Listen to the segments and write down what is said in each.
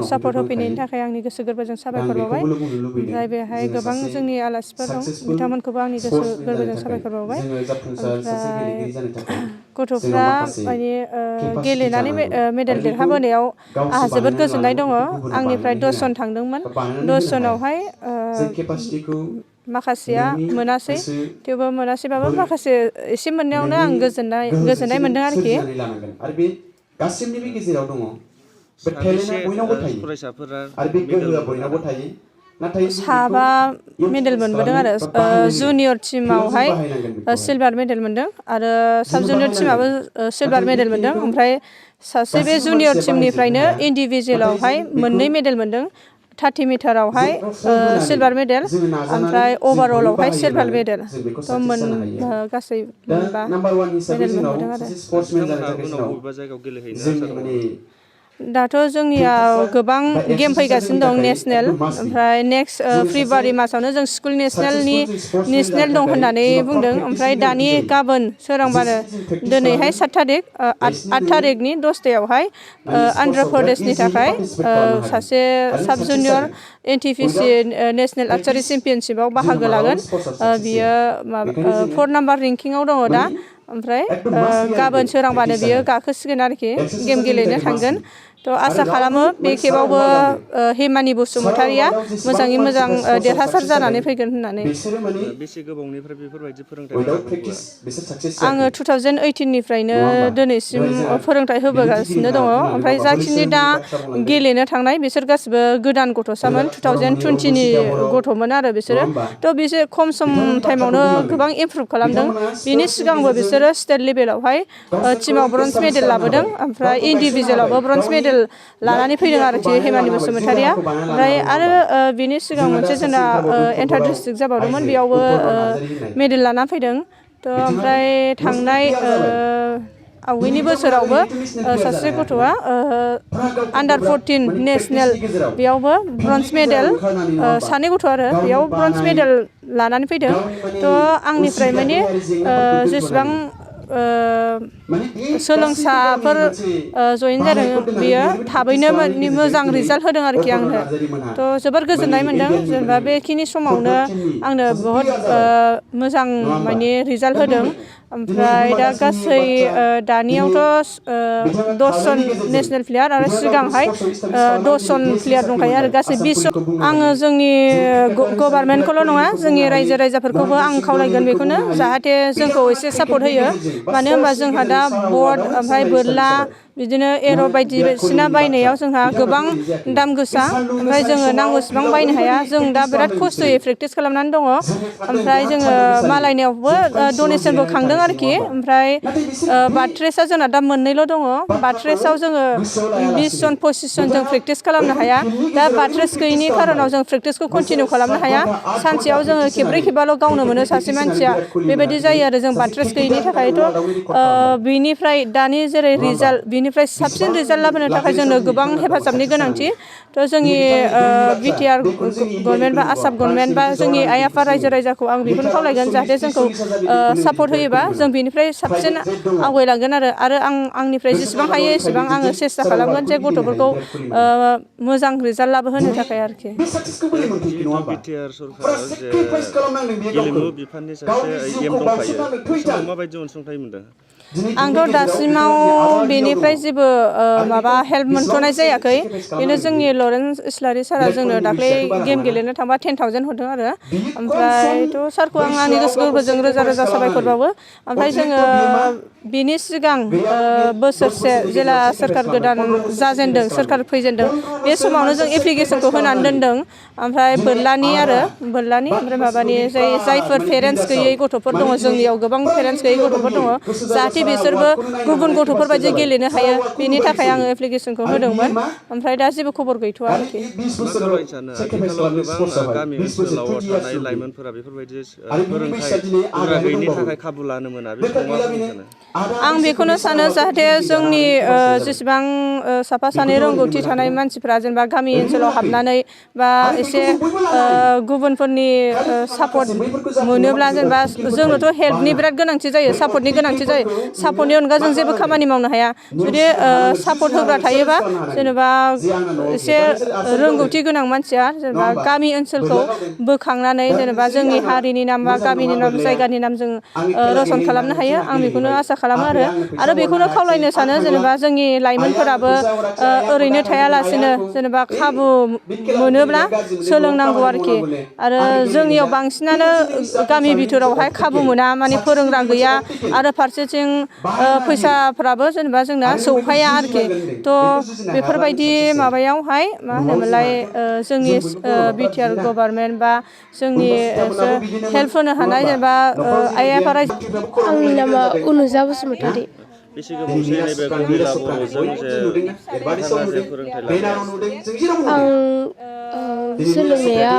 support होफैनायनि थाखाय आंनि गोसो गोरबोजों साबायखर बावबाय ओमफ्राय बेहाय गोबां जोंनि आलासिफोर दं बिथांमोनखौबो आंनि गोसो गोरबोजों साबायखर बावबाय ओमफ्राय गथ'फ्रा माने गेलेनानै मेडेल देरहाबोनायाव आंहा जोबोद गोजोननाय दङ आंनिफ्राय 10 जन थांदोंमोन 10 जनावहाय माखासेया मोनासै थेवबो मोनासैबाबो माखासे एसे मोननायावनो आं गोजोननाय मोनदों आरोखि आरो बे गासिनिबो गेजेराव दङ बे टेलेन्टआ बयनावबो थायो फरायसाफोरा आरो बे गोहोआ बयनावबो थायो नाथाय साबा मेडेल मोनबोदों आरो जुनियर टीमावहाय सिलभार मेडेल मोनदों आरो साब जुनियर टीमाबो सिलभार मेडेल मोनदों ओमफ्राय सासे बे जुनियर टीमनिफ्रायनो इन्डिभिजुवेलावहाय 2 मेडेल मोनदों 30 मिटारावहाय सिलभार मेडेल ओमफ्राय ओभारअलावहाय सिलभार मेडेल गासै मेडेल मोनबोदों आरो दाथ' जोंनियाव गोबां गेम फैगासिनो दं नेसनेल ओमफ्राय नेक्स्ट फेब्रुवारि मासावनो जों स्कुल नेसनेल दं होननानै बुंदों ओमफ्राय दानि गाबोन सोरांबानो दिनैहाय 7 थारिख 8 थारिखनि 10टायावहाय आन्ध्र प्रदेशनि थाखाय सासे साब जुनियर एनटिपिसि नेसनेल आर्चारि चेम्पियनशिपआव बाहागो लागोन बियो 4 नाम्बार रेंकिंआव दङ दा ओमफ्राय गाबोन सोरांबानो बियो गाखोसिगोन आरोखि गेम गेलेनो थांगोन थ' आसा खालामो बे खेबावबो हेमानि बसुमतारिया मोजाङै मोजां देरहासार जानानै फैगोन होननानै बेसे गोबावनिफ्राय बेफोरबायदि फोरोंथाय आङो 2018 निफ्रायनो दिनैसिम फोरोंथाय होबोगासिनो दङ ओमफ्राय जाखिनि दा गेलेनो थांनाय बिसोर गासिबो गोदान गथ'सामोन 2020 नि गथ'मोन आरो बिसोरो थ' बिसोर खम सम टाइमावनो गोबां इमप्रुभ खालामदों बिनि सिगांबो बिसोरो स्टेट लेभेलावहाय टीमाव ब्रन्ज मेडेल लाबोदों ओमफ्राय इन्डिभिजुवेलावबो ब्रन्ज मेडेल लानानै फैदों आरोखि हेमानि बसुमतारिया ओमफ्राय आरो बिनि सिगां मोनसे जोंना एन्टार डिस्ट्रिक्ट जाबावदोंमोन बेयावबो मेडेल लाना फैदों थ' ओमफ्राय थांनाय आवगायनि बोसोरावबो सासे गथ'आ आन्डार 14 नेसनेल बेयावबो ब्रन्ज मेडेल सानै गथ' आरो बेयाव ब्रन्ज मेडेल लानानै फैदों थ' आंनिफ्राय माने जेसेबां सोलोंसाफोर जयेन जादों बियो थाबैनो मोजां रिजाल्ट होदों आरोखि आंनो थ' जोबोर गोजोननाय मोनदों जेनेबा बेखिनि समावनो आंनो बहुद मोजां माने रिजाल्ट होदों ओमफ्राय दा गासै दानियावथ' 10 जन नेसनेल प्लेयार आरो सिगांहाय 10 जन प्लेयार दंखायो आरो गासै 20 जन आङो जोंनि गभर्नमेन्टखौल' नङा जोंनि रायजो राजाफोरखौबो आं खावलायगोन बेखौनो जाहाथे जोंखौ एसे सापर्ट होयो मानो होनबा जोंहा दा बट ओमफ्राय बोरला बिदिनो एर' बायदिसिना बायनायाव जोंहा गोबां दाम गोसा ओमफ्राय जोङो नांगौसिबां बायनो हाया जों दा बिराद खस्थ'यै प्रेक्टिस खालामनानै दङ ओमफ्राय जोङो मालायनियावबो डनेसनबो खांदों आरोखि ओमफ्राय बाथ्रेसआ जोंना दा 2ल' दङ बाथ्रेसआव जोङो 20 जन 25 जन जों प्रेक्टिस खालामनो हाया दा बाथ्रेस गैयिनि खारनाव जों प्रेक्टिसखौ कन्टिनिउ खालामनो हाया सानसेयाव जोङो खेब्रै खेबाल' गावनो मोनो सासे मानसिया बेबायदि जायो आरो जों बाथ्रेस गैयिनि थाखायथ' बिनिफ्राय दानि जेरै रिजाल्ट बिनिफ्राय साबसिन रिजाल्ट लाबोनो थाखाय जोंनो गोबां हेफाजाबनि गोनांथि थ' जोंनि बिटिआर गभर्नमेन्ट बा आसाम गभर्नमेन्ट बा जोंनि आइ आफा रायजो राजाखौ आं बेखौनो खावलायगोन जाहाथे जोंखौ सापर्ट होयोबा जों बिनिफ्राय साबसिन आवगायलांगोन आरो आंनिफ्राय जेसेबां हायो एसेबां आङो सेस्था खालामगोन जे गथ'फोरखौ मोजां रिजाल्ट लाबोहोनो थाखाय आरोखि बिटिआर सरकारा गेलेमु बिफाननि सासे एम दंखायो माबायदि अनसुंथाइ मोनदों आंथ' दासिमाव बेनिफ्राय जेबो माबा हेल्प मोनथ'नाय जायाखै बेनो जोंनि लरेन्स इस्लारि सारा जोंनो दाख्लै गेम गेलेनो थांबा 10,000 हरदों आरो ओमफ्रायथ' सारखौ आं आंनि गोसो गोरबोजों रोजा रोजा साबायखर बावो ओमफ्राय जोङो बिनि सिगां बोसोरसे जेला सोरखार गोदान जाजेनदों सोरखार फैजेनदों बे समावनो जों एप्लिकेसनखौ होनानै दोनदों ओमफ्राय बोरलानि ओमफ्राय माबानि जायफोर पेरेन्टस गैयै गथ'फोर दङ जोंनियाव गोबां पेरेन्टस गैयै गथ'फोर दङ जाहाथे बिसोरबो गुबुन गथ'फोर बायदि गेलेनो हायो बेनि थाखाय आङो एप्लिकेसनखौ होदोंमोन ओमफ्राय दा जेबो खबर गैथ'आ आरोखि गामि ओनसोलाव थानाय लाइमोनफोरा बेफोरबायदि फोरोंथाय गैयिनि थाखाय खाबु लानो मोना आं बेखौनो सानो जाहाथे जोंनि जेसेबां साफा सानै रोंगौथि थानाय मानसिफ्रा जेनेबा गामि ओनसोलाव हाबनानै बा एसे गुबुनफोरनि सापर्ट मोनोब्ला जेनेबा जोंनोथ' हेल्पनि बिराद गोनांथि जायो सापर्टनि गोनांथि जायो सापर्टनि अनगा जों जेबो खामानि मावनो हाया जुदि सापर्ट होग्रा थायोबा जेनेबा एसे रोंगौथि गोनां मानसिया जेनेबा गामि ओनसोलखौ बोखांनानै जेनेबा जोंनि हारिनि नाम बा गामिनि नाम जायगानि नाम जों रसन खालामनो हायो आं बेखौनो आसा खालामो आरो बेखौनो खावलायनो सानो जेनेबा जोंनि लाइमोनफोराबो ओरैनो थायालासेनो जेनेबा खाबु मोनोब्ला सोलोंनांगौ आरोखि आरो जोंनियाव बांसिनानो गामि बिथोरावहाय खाबु मोना माने फोरोंग्रा गैया आरो फारसेथिं फैसाफ्राबो जेनेबा जोंना सौहाया आरोखि थ' बेफोरबायदि माबायावहाय मा होनोमोनलाय जोंनि बिटिआर गभर्नमेन्ट बा जोंनि हेल्प होनो हानाय जेनेबा आइ आफादा आंनि नामा अनुजा बसुमतारी बेसे गोबावसै नैबे गंगिला बर'जों जे नोंथाङा जे फोरोंथाइ लादों आं सोलोंनाया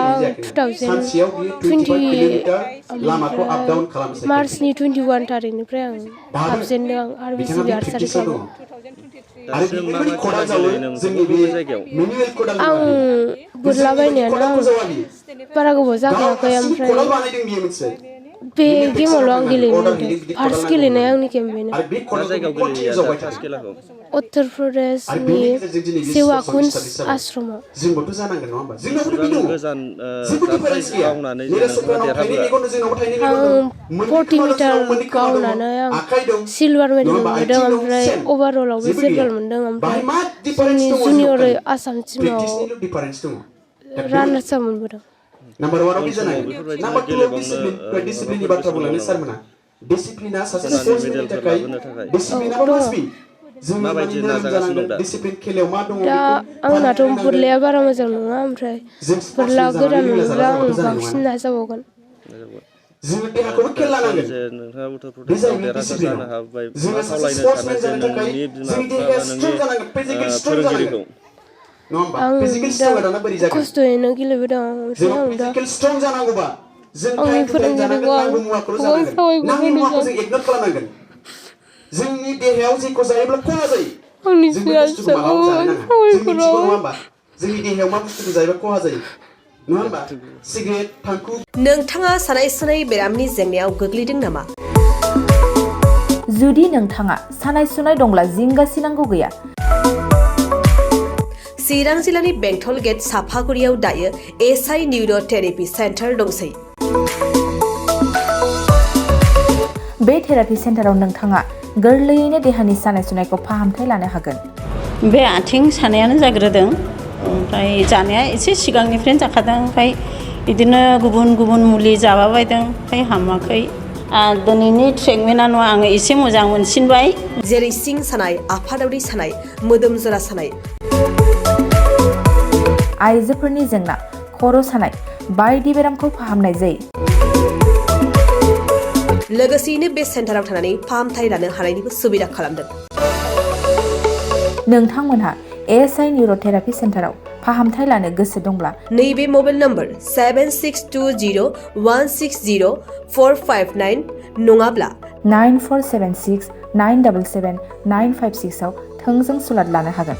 2020 मार्चनि 21 थारिखनिफ्राय आं हाबजेनदों आं RBCB आर्ट्स क्लाबाव दासिम मा मा खेला गेलेयो नों बबे जायगायाव आं बोरलाबायनायानो आं बारा गोबाव जाखायाखै ओमफ्राय बे गेमावल' आं गेलेनो मोनदों फार्स्ट गेलेनाय आंनि गेम बेनो मा जायगायाव गेलेयो दा फार्स्ट खेलाखौ उत्तर प्रदेशनि सेवाकुन्ज आश्रमाव जोंबोथ' जानांगोन नङा होमबा जोंनावबोथ' बेसेबां गोजान गावनानै जे नोंथाङा देरहाबोआ आं 40 मिटार गावनानै आं सिलभार मेडेल मोनबोदों ओमफ्राय अभारअलावबो सिलभार मोनदों ओमफ्राय जोंनि जुनियर आसाम टिमाव रानार्स आप मोनबोदों नाम्बार 1 आव बे जानांगोन नाम्बार 2 आव डिसिप्लिननि बाथ्रा बुंलांनो सारमोना डिसिप्लिना सासे स्पर्ट्समेननि थाखाय डिसिप्लिना मास्ट बि माबायदि नाजागासिनो दं दा डिसिप्लिन खेलायाव मा दङ दा आंनाथ' बोरलाया बारा मोजां नङा ओमफ्राय बोरला गोदान मोनोब्ला आं बांसिन नाजाबावगोन जोङो देहाखौबो खेल लानांगोन जे नोंथाङा उत्तर प्रदेशआव देरहासार जानो हाबाय मा खावलायनो सानो जे नोंनि बिमा बिफा बा नोंनि फोरोंगिरिखौ आं दा खस्थ'यैनो गेलेबोदों ओमफ्राय आं दा आंनि फोरोंगिरिखौ आं गोबां साबायखर होनो जोंनि देहायाव जेखौ जायोब्ला खहा जायो आंनि फिसाखौ साबायखर जोंनि देहायाव मा बुस्थुखौ जायोब्ला खहा जायो नङा होमबा सिगारेट थांखु नोंथाङा सानाय सुनाय बेरामनि जेंनायाव गोग्लैदों नामा जुदि नोंथाङा सानाय सुनाय दंब्ला जिंगासिनांगौ गैया चिरां जिल्लानि बेंटल गेट साफागुरियाव दायो एसआइ निउर' थेरापि सेन्टार दंसै बे थेरापि सेन्टाराव नोंथाङा गोरलैयैनो देहानि सानाय सुनायखौ फाहामथाय लानो हागोन बे आथिं सानायानो जाग्रोदों ओमफ्राय जानाया एसे सिगांनिफ्रायनो जाखादों ओमफ्राय बिदिनो गुबुन गुबुन मुलि जाबाबायदों ओमफ्राय हामाखै दिनैनि ट्रिटमेन्टआनो आङो एसे मोजां मोनसिनबाय जेरै सिं सानाय आफादावरि सानाय मोदोम जरा सानाय आइजोफोरनि जेंना खर' सानाय बायदि बेरामखौ फाहामनाय जायो लोगोसेयैनो बे सेन्टाराव थानानै फाहामथाय लानो हानायनिबो सुबिदा खालामदों नोंथांमोनहा एएसआइ निउर' थेरापि सेन्टाराव फाहामथाय लानो गोसो दंब्ला नैबे मबाइल नम्बर 7620160459 नङाब्ला 9476977956 आव थोंजों सुलाद लानो हागोन